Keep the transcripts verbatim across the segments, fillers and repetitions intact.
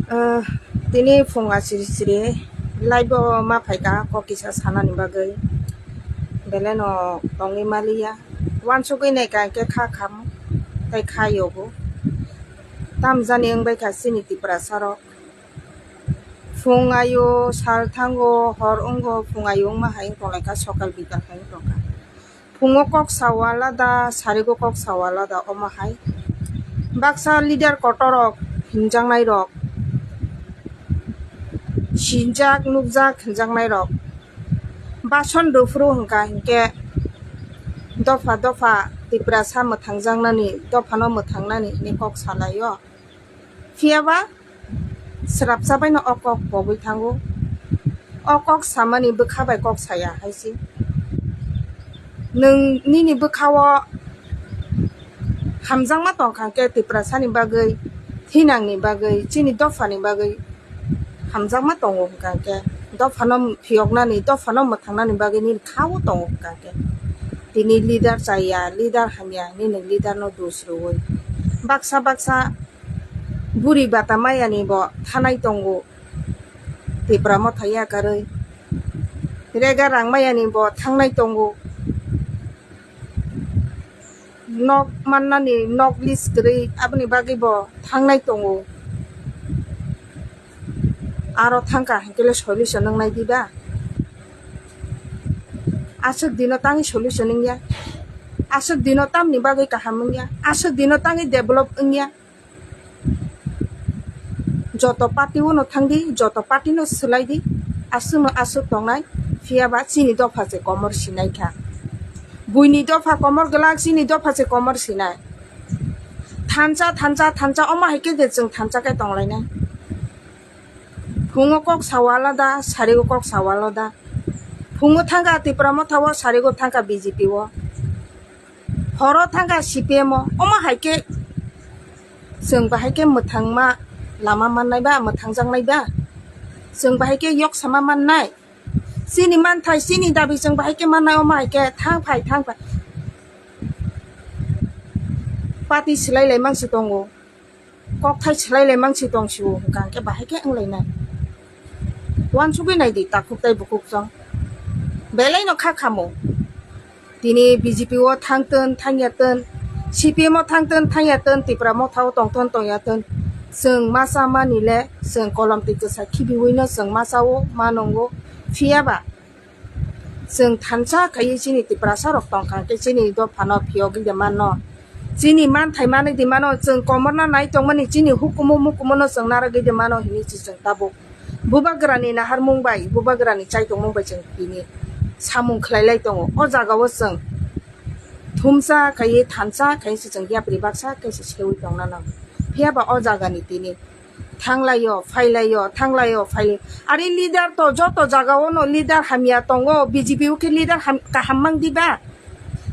Ah, tini phung asiri siri live o ma phaikha kok kisa sanani bagwi, belai no tongwi maliya, uansugwi naikha hinkhe kha kham tei kha yogo. Tamjani wngbaikha chini Tiprasa rok. Phung ayo sal thango, hor wngo, phung ayo wngma hai wng tonglaikha, sokal bikal hai wng tongkha. Phungo kok sao alada, sarigo kok sao alada, omo hai. Baksa leader kotor rok, himjaknai rok, sinjak, nukjak, himjaknai rok. Bason rwphuru hwnkha hinkhe dopha dopha Tiprasa mwthangjaknani, dophano mwthangnani hinwi kok salaio. Phiyaba srapsa baino o kok pogwi thango. O kok samani bwkha bai kok saya hai se. Nwng nini bwkhao hamjakma tongkha khe Tiprasani bagwi, thinangni bagwi, chini dophani bagwi hamjakma tongo hwnkha khe, dophano phiyoknani, dophano mwthangnani bagwi nini khao tongo hwnkha khe. Tini leader chaya, leader hamya hinwi nwng leader no dos rwui. Baksa baksa buri bata mayani bo thanai tongo. Tipra motha yakarwi. Rega rang mayani bo thangnai tongo. Nok mannani nok list kwrwi aboni bagwi bo thangnai tongo. Aro thangkha hinkhe le solution wngnai diba? Aswk dino tangwi solution wngya? Aswk dino tamni bagwi kaham wngya? Aswk dino tangwi develop wngya? Joto party o no thangdi, joto party no swlaidi, aswkno aswk tongnai, phiyaba chini dopha se komor sinai kha. Buini dopha komor glak, chini dopha se komor sinai. Thansa, thansa, thansa, omo hai khe je chwng thansa khe tonglainai. Phungo kok sao alada, sarigo kok sao alada. Phungo thangkha Tipra Motha o, sarigo thangkha B J P o. Horo thangkha C P M o. Omo hai khe chwng bahai khe mwthangma lama mannai ba, mwthangjaknai ba? Chwng bahai khe yok sama mannai? Chini manthai, chini dabi chwng bahai khe mannai, omo hai khe thang phai, thang phai. Party swlai lai mangsi tongo. Kokthai swlai lai mangsi tong sio hwnkha hwnkhe bahai khe wnglainai. Uansugwi naidi takhuk tei bukhuk chwng. Belai no kha khamo. Tini B J P o thangtwn, thangya twn, C P M o thangtwn, thangya twn, Tipra Motha o tongtwn, tongya twn. Chwng masa mani le, chwng kolom twi kwsa khibiwi no chwng masa o, ma nongo. Phiyaba chwng thansa khaiwi chini Tiprasa rok tongkha khe chini dophano phiyogwi de mano. Chini manthai manwi di mano, chwng komorna nai tongmani chini hukumu mukumu no chwng narwgwi de mano hinwi se chwng tabuk. Bubagrani naharmung bai, bubagrani chaitongmung bai chwng tini samung khlai lai tongo. O jaga o chwng thumsa khaiwi thansa khaiwi se chwng yapri baksa khe se sewi tongna nango. Phiyaba o jagani tini thanglaio, phailaio, thanglaio, phailaio. Ari leader to joto jaga o no leader hamya tongo, B J P o khe leader ham-, kaham mang diba?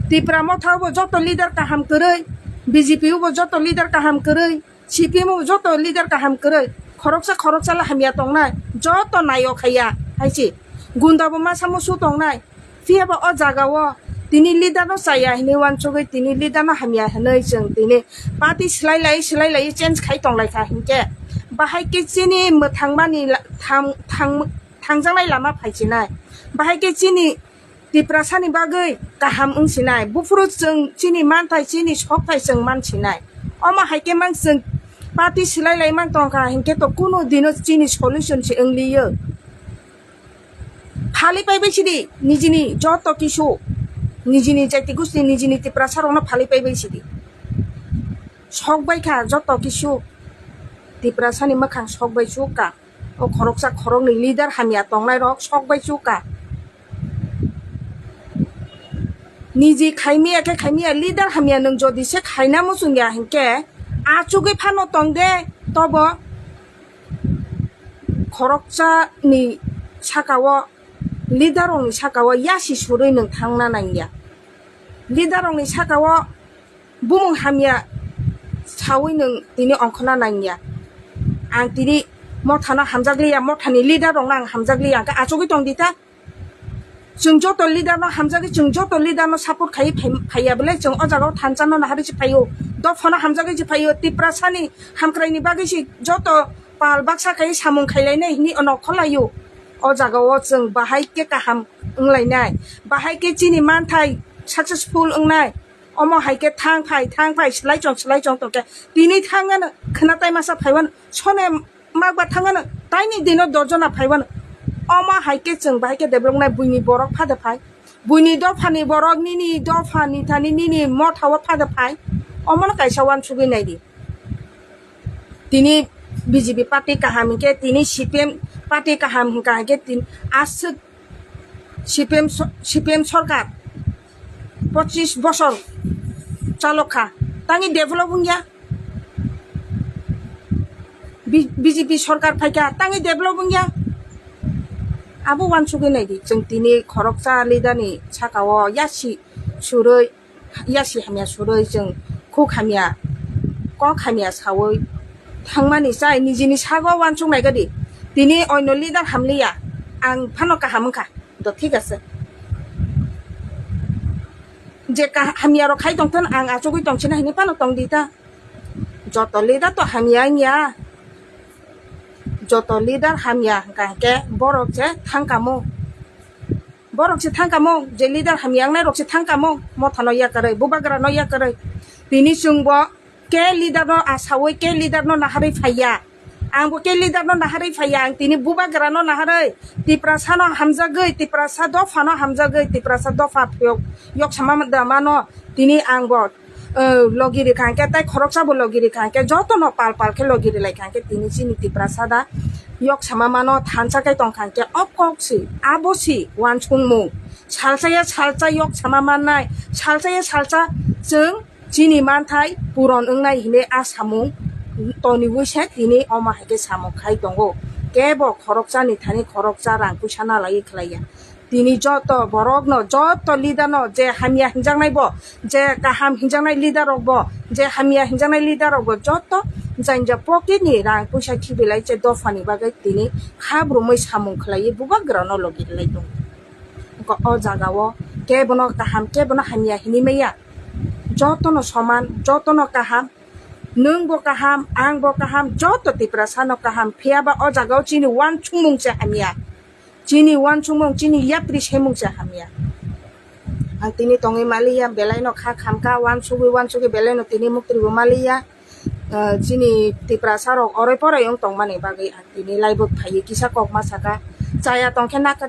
Tipra Motha o bo joto leader kaham kwrwi, B J P o bo joto leader kaham kwrwi, C P M o bo joto leader kaham kwrwi. Khoroksa khoroksa le hamya tongnai, joto naio khaiya hai se. Gunda bo masa musu tongnai. Phiyaba o jaga o tini leader no chaya hinwi uansugwi tini leader no hamya hinwi chwng tini party swlai lai swlai lai change khai tong lai kha hinkhe bahai khe chini mwthangmani la-, thang-, thang-, thangjaknai lama phai chinai. Bahai khe chini Tiprasa ni bagwi kaham wng sinai. Buphuru chwng chini manthai chini sokthai chwng man sinai. Omo hai khe mang chwng party swlai lai mang tong kha hinkhe to kunu dino chini solution se wng liyo. Phali pai bai sidi, nijini joto kisu, nijini jati gusti, nijini Tiprasa rokno phali pai bai sidi. Sok bai kha joto kisu, Tiprasa ni mwkhang sok bai chuk kha. O khoroksa khoroknwi leader hamya tongnai rok sok bai chuk kha. Niji khaimiya khe khaimiya, leader hamya nwng jodi se khaina muchungya hinkhe achugwi phano tong de tobo. Khoroksa ni saka o, leader rok ni saka o yasi surwi nwng thangna nangya. Leader rok ni saka o bumung hamya sawi nwng tini ongkhorna nangya. Ang tini mothano hamjakliya, mothani leader rokno ang hamjakliya, ang khe achugwi tong di ta. Chwng joto leader no hamjagwi, chwng joto leader no support khaiwi phai-, phaiya belai chwng o jaga o thansa no naharwi se phaio, dophano hamjagwi se phaio, Tiprasa ni hamkrai ni bagwi se joto pal baksa khai samung khailainai hini ono kholaio. O jaga o chwng bahai khe kaham wnglainai, bahai khe chini manthai successful wngnai. Omo hai khe thang phai, thang phai, slai chong, slai chong tongkhe tini thangano khwna tai masa phaiwano sone makba thangano taini dino dojona phaiwano. Omo hai khe chwng bahai khe develop wngnai, buini borok phade phai, buini dophani borok, nini dophani thani nini motha o phade phai. Omono kaisa uansugwi naidi. Tini B J P party kaham hinkhe, tini C P M party kaham hinkha hinkhe, tini aswk C P M so-, C P M sorkar pochis bosor chalok kha, tangwi develop wngya. B-, B J P sorkar phaikha, tangwi develop wngya. Abo uansugwi naidi, chwng tini khoroksa leader ni saka o yasi surwi, yasi hamya surwi chwng khuk hamya, kok hamya sawi thangmani chai nijini sago uansuk nai gadi. Tini oino leader hamliya, ang phano kaham wngkha, do thik ase. Je ka-, hamya rok khai tongthon, ang achugwi tongchina hini phano tongdi ta. Joto leader to hamya wngya, joto leader hamya hwnkha hwnkhe borok se thangkamo. Borok se thangkamo, je leader hamya wngnai rok se thangkamo, mothano yakarwi, bubagrano yakarwi. Tini chwngbo ke leader no asawi, ke leader no naharwi phaiya. Angbo ke leader no naharwi phaiya, ang tini bubagrano naharwi, Tiprasa no hamjagwi, Tiprasa dopha no hamjagwi, Tiprasa dopha phiyok yok sama da mano, tini angbo eh, logi rikha hwnkhe, tei khoroksa bo logi rikha hwnkhe, jotono pal pal khe logi rilai kha hwnkhe, tini chini Tiprasa da yok sama mano thansa khe tong kha hwnkhe, o kok si, abo si uansukmung. Salsa ya salsa yok sama mannai, salsa ya salsa chwng chini manthai puron wngnai hinwi a samung toniwi se tini omo hai khe samung khai tongo. Kebo khoroksa ni thani khoroksa rang puisa na laiwi khlai ya. Tini joto borokno, joto leader no, je hamya hinjaknai bo, je kaham hinjaknai leader rok bo, je hamya hinjaknai leader rok bo, joto janja pocket ni rang puisa khibilai che dopha ni bagwi tini kha brumwi samung khlaiwi bubagrano logi rilai tongo. Wngkha o jaga o kebono kaham, kebono hamya hinwi maya, jotono soman, jotono kaham, nwng bo kaham, ang bo kaham, joto Tiprasa no kaham, phiya ba o jaga o chini uansukmung se hamya. Chini uansukmung, chini yapri semung se hamya. Ang tini tongwi maliya, belai no kha khamkha, uansugwi uansugwi belai no tini muktwi bo maliya. Ah, chini Tiprasa rok oroi poroi wng tongmani bagwi ang tini live o phaiwi kisa kok ma saka. Chaya tongkhe naka.